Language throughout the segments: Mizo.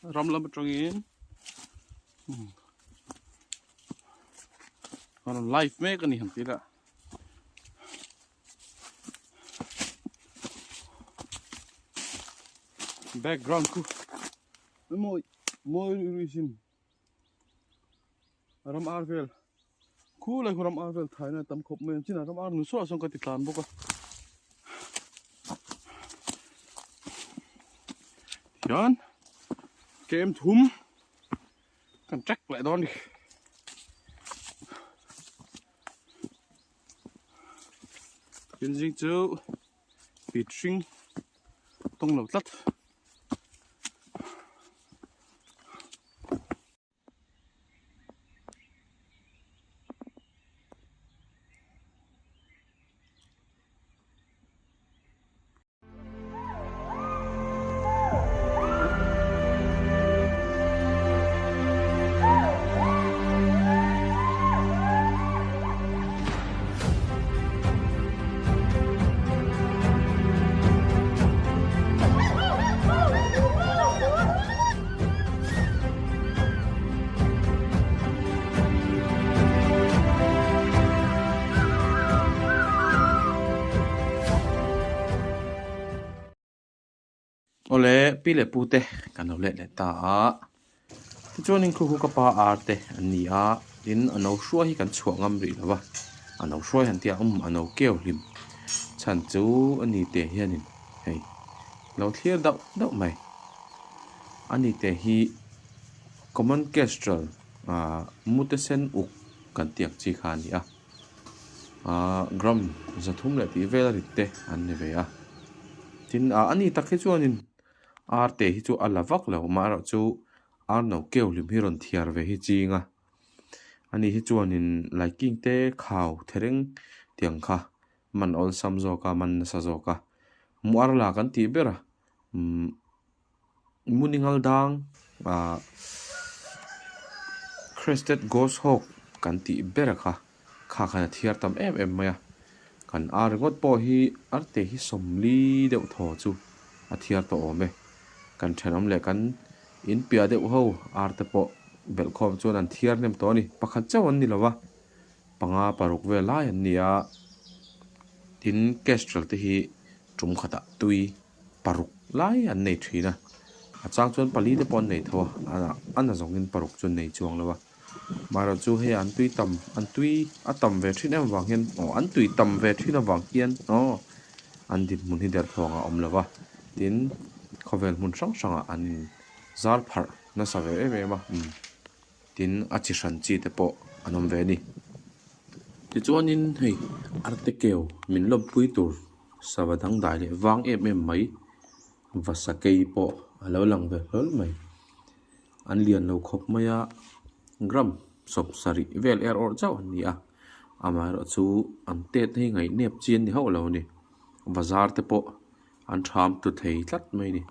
Ram lam atangin kan rawn live mek a ni han ti ila. Background khu mawi mawi rui rui sin ram ar vel khu lai khu ram ar vel thaina tam khawp mai ang chinah ram ar nun suah sawn ka ti tlan bawk a tihian kem thum kan track leh dawn a ni. Tin zing chu pit hring tawng lo tlat. Awle pi leh pu te kan lo let leh ta a tichuanin khu khu ka pa ar te an ni a tin a no hruai hi kan chhuah ngam rih lo va a no hruai han tih a um a no keu hlim chhan chu a ni te hianin hei lo thlir dauh dauh mai a ni te hi common kestrel ah mute sen uk kan tih ang chi kha a ni a ah gram zathum leh tih vel a rit te an ni ve a tin ah a ni tak hi chuanin ar te hi chu a la vak lo amaherawhchu ar no keu hlim hi rawn thiar ve hi ching a ani hi chuanin laiking te khau thereng tiang kha man awlsam zawk a man nasa zawk a muar la kan tih ber a umm Muningal dang ah crested goshawk kan tih ber a kha kha khan a thiar tam em em mai a kan ar ringawt pawh hi arte hi sawmli deuh thaw chu a thiar tawh awm e kan thenawm leh kan in piah deuh ho arte pawh belhkhawm chuan an thiar hnem tawh a ni pakhat chauh an ni lo va panga paruk vel lai an ni a tin kestrel te hi tum khatah tui paruk lai an nei thin a a chang chuan pali te pawh an nei tho a a na zawngin paruk chu an nei chuang lo a maherawh chu hei an tui tam an tui a tam ve thin em avang hian aw an tui tam ve thin avang hian aw an dinhmun hi derthawng a awm lo va tin khawvel hmun hrang hrangah an in zar pharh nasa ve em em a umm tin a chi hran chi te pawh an awm ve a ni tichuanin hei arte keu min lawmpui tur sava dangdai leh vang em em mai va sakei pawh a lo lang ve hlawl mai an lian lo khawp mai a gram sawm sarih vel er awrh chauh an ni a amaherawh chu an tet hi ngaihnep chi an ni hauh lo a ni bazar te pawh an tham tlu thei tlat mai a ni.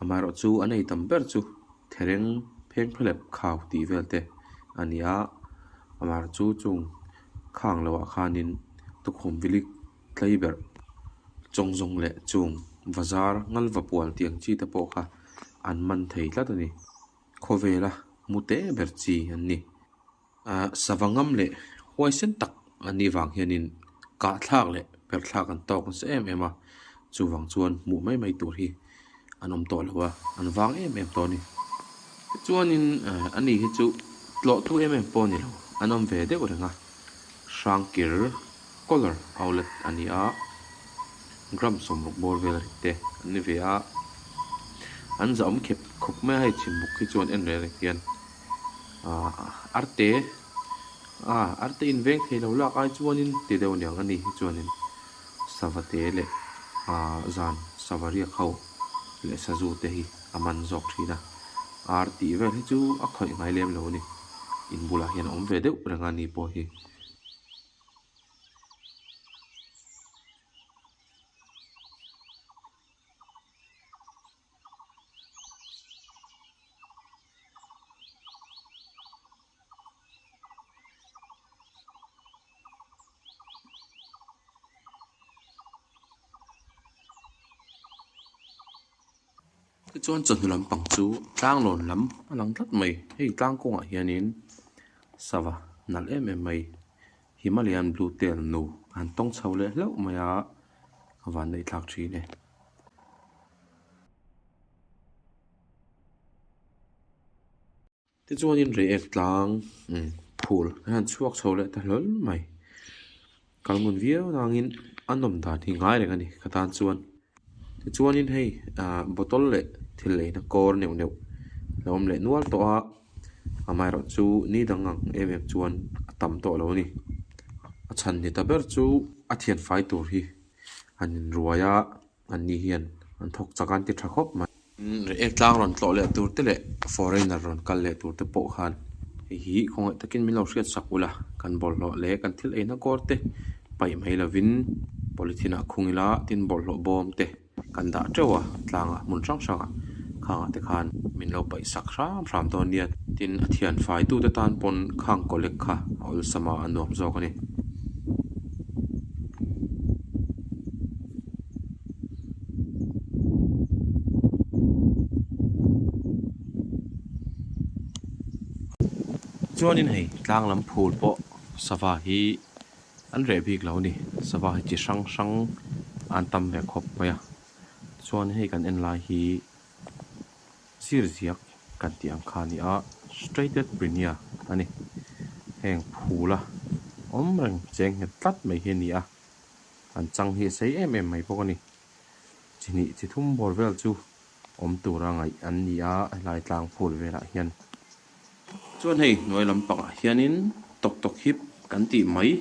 Amaherawh chu an ei tam ber chu thereng pheng phelep khau tih vel te a ni a amaherawh chu chung khang loh ah khanin tukhum vilik tlei berh chawng zawng leh chung bazar ngal va pual tih ang chi te pawh kha an man thei tlat a ni khawvela mu te ber chi an ni. Ahh sava ngam leh huaisen tak an nih vang hianin kah thlak leh per thlak an tawk nasa em em a chuvang chuan hmuh mai mai tur hi an awm tawh lo a an vang em em tawh a ni tichuanin ehh ani hi chu tlawh thu em em pawh a ni lo an awm ve deuh reng a hrangkir collar outlet a ni a gram sawmruk bawr vel a rit te an ni ve a an zahawm khep khawp mai a hei chhimbuk hi chuan en reng reng hian. Ahh arte ah arte in veng thei lo lak ai chuanin ti deuh aniang a ni hi chuanin sava te leh ah zan sava riak ho leh sazu te hi a man zawk thin a ar tih vel hi chu a khawih ngai lem lo a ni in bulah hian a awm ve deuh reng a ni pawh hi. Tichuan chawhnu lampang chu tlanglawn lam a lang tlat mai. Hei tlang kawngah hianin sava nalh em em mai Himalayan blue tail nu an tawng chho leh hlauh mai a, a vanneih thlak thin e. Tichuanin reiek tlang phul a han chhuak chho leh ta hlawl mai. Kal ngun viau nangin a nawm dan hi ngai reng a ni ka tan chuan. Tichuanin hei ah bottle leh thil eina kawr neuh neuh a lo awm leh nual tawh a, amaherawh chu ni dang ang em em chuan a tam tawh lo a ni. A chhan ni ta ber chu a thianfai tur hi an inruai a. An ni hian an thawk chak a an ti tha khawp mai. Reiek tlang rawn tlawh leh tur te leh foreigner rawn kal leh tur te pawh khan hei hi khawngaih takin min lo hriat sak ula kan bawlhhlawh leh kan thil eina kawr te paih mai lovin polythene ah khung ila tin bawlhhlawh bawm te kan dah teuh a tlangah hmun hrang hrangah khangah te khan min lo paih sak hram hram dawn nia tin a thian fai tute tan pawn khang collect kha a awlsam a a nuam zawk a ni. Chuanin hei tlang lam phul pawh sava hi an reh bik lo a ni sava hi chi hrang hrang an tam ve khawp mai a chuan hei kan en lai hi zir ziak kan tih ang kha a ni a straighted prinia a ni heng phul a awm reng cheng nghet tlat mai hi a ni a. An chang hi a sei em em mai bawk a ni. Chi hnih chi thum bawr vel chu awm tura ngaih an ni a helai tlang phul velah hian. Chuan hei hnuai lampangah hianin tawk tawk hip kan tih mai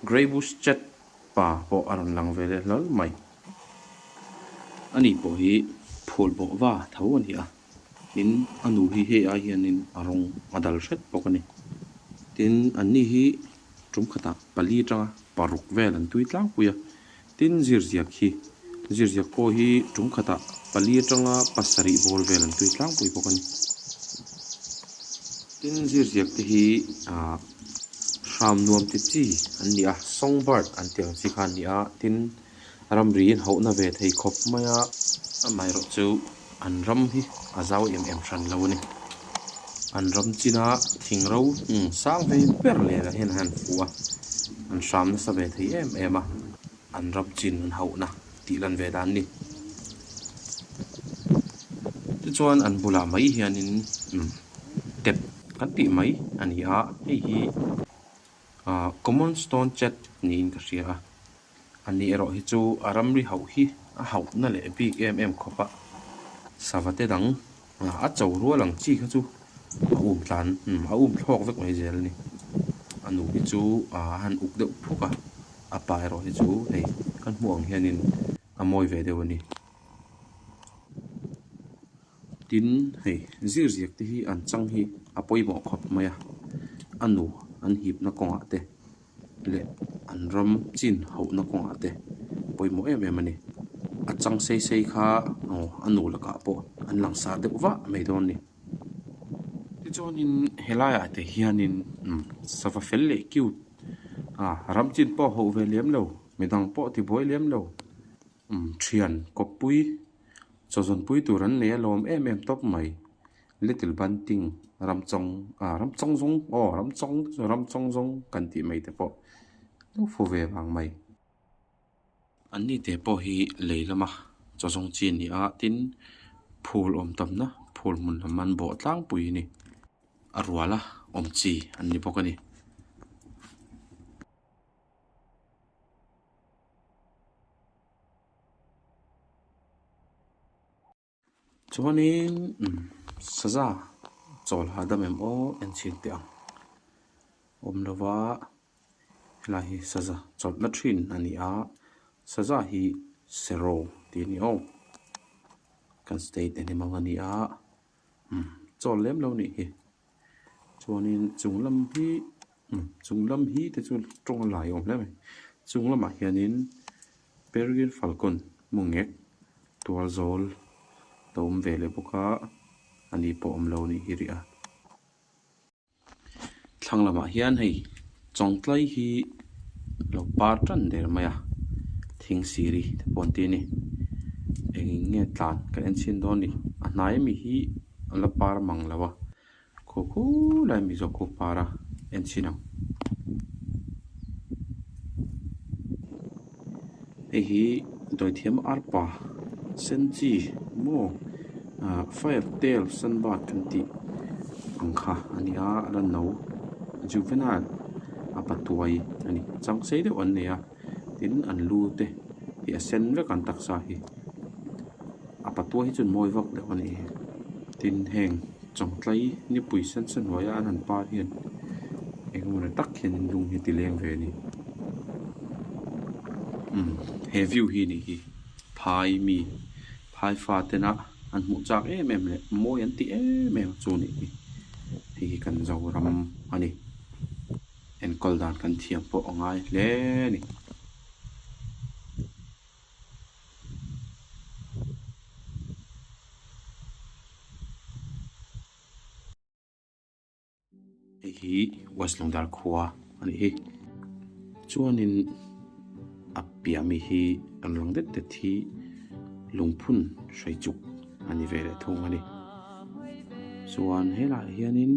Grey Bush Chat pa pawh a rawn lang ve leh hlawl mai. Ani pawh hi phul bawh va tho a ni a, tin a nu hi hei ai hianin a rawng a dal hret bawk a ni. Tin anni hi Tum khatah pali atanga paruk vel an tui tlangpui a, tin zirziak hi zirziak pawh hi tum khatah pali atanga pasarih bawr vel an tui tlangpui bawk a ni. Tin zirziak te hi ah hram nuam ti chi an ni a, songbird an tih ang chi kha an ni a, tin ramri in hauhna ve thei khawp mai a, amaherawh chu an ram hi a zau em em hran lo a ni. An ram china thing ro sang ve ber leh hian an han fuh a, an hram nasa ve thei em em a, an ram chin an hauhna tih lan ve dan a ni. Tichuan an bulah mai hianin tep kan tih mai a ni a, hei hi ah common stone chat niin ka hria a. A ni erawh hi chu a ramri hauh hi a hauhna leh bik em em khawp a, sava te dang a cho rual ang chi kha chu a um tlan a um thlawk vek mai zel a ni. A nu hi chu a han uk deuh phuk a, a pa erawh hi chu hei kan hmuh ang hianin a mawi ve deuh a ni. Tin, hei zir ziak te hi an chang hi a pawimawh khawp mai a, a nu an hipna kawngah te. leh an ram chin hauhna kawngah te pawimawh em em a ni. A chang sei sei kha aw a nu lakah pawh an langsar deuh vah mai dawn a ni. Tichuanin helaiah te hianin umm sava fel leh cute ah ram chin pawh hauh ve lem lo midang pawh tibuai lem lo umm thian kawppui chawzawnpui tur an nei alawm em em tawp mai. Little Bunting ram chawng ah ram chawng zawng aw ram chawng ram chawng zawng kan tih mai te pawh lo fu ve vang mai. An ni te pawh hi lei lama chaw zawng chi a ni a tin phul awm tamna phul hmun lam an bawh tlangpui a ni a ruala awm chi an ni bawk a ni. Chuanin saza chawl hahdam em aw en chhin teh ang awm lova helai hi saza chawlhna thin a ni a saza hi seraw tih a ni aw kan state animal a ni a chawl lem lo nih hi chuanin chung lam hi chung lam hi te chu tawng a lai awm hle mai chung lamah hianin peregrine falcon mawngek tual zawl a awm ve leh bawk a ani pawh awm lo anih hi rih a. Thlang lamah hian hei chawngtlai hi lo par tan der mai a thing siri te pawh an ti a ni eng in nge tlan kan en chhin dawn a ni. A hnai ami hi a la par mang lo a khaw khulai ami zawk khu par a en chhin ang. Hei hi dawithiam arpa sen chi maw ah fire tail sunbird kan tih ang kha a ni a a la no juvenile a patuai a ni chang sei deuh an nei a tin an lu te hi a sen vek an taksa hi a patuai hi chuan mawi vak deuh a ni tin heng chawngtlai nipui sen sen hnuaia an han par hian eng emaw ni tak hian in lung hi a ti leng ve a ni umm he view hi nih hi phai mi phai fa tena an hmuh chak em em leh mawi an tih em em chu nih hi hei hi kan Zoram a ni enkawl dan kan thiam pawh a ngai hle a ni. Hei hi West Lungdar khua a nih hi chuanin a piah mi hi an lang det det hi lungphun hruai chuk a ni ve leh thung a ni chuan helaiah hianin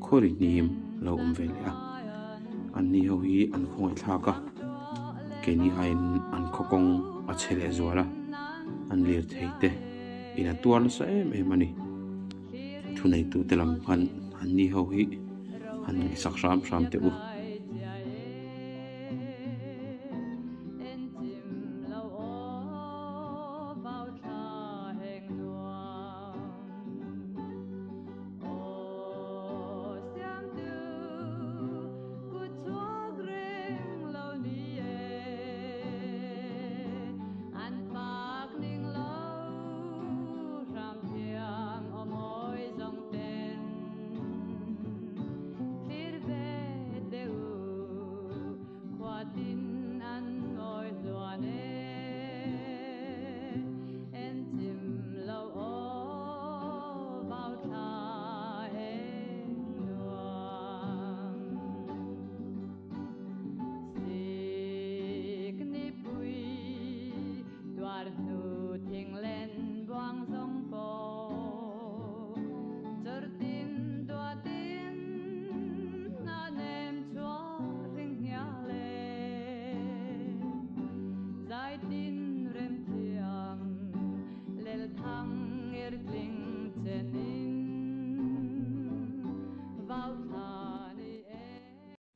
khawri hnim a lo awm ve leh a anni ho hi an khawngaih thlak a keini aiin an khaw kawng a chhe leh zual a an lirthei te in a tuar nasa em em a ni. Thuneitute lam khan anni ho hi han ngaihsak hram hram teh u.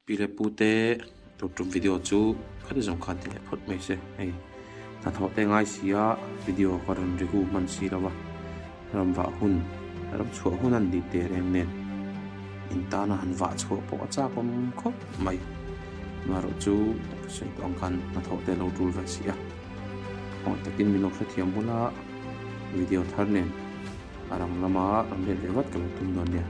Pi leh pu te tur tum video chu khati zawng khan ti leh phawt mai se hei hnathawh te ngai si a video ka rawn regu hman si lo va ram vah hun ram chhuah hun an nih teh reng nen in tana han vah chhuah pawh a chak awm khawp mai amaherawh chu ka sawi tawh ang khan hnathawh te a lo tul ve si a aw takin min lo hrethiam bula video thar nen a rang lama rawn let leh vat ka lo tum dawn nia.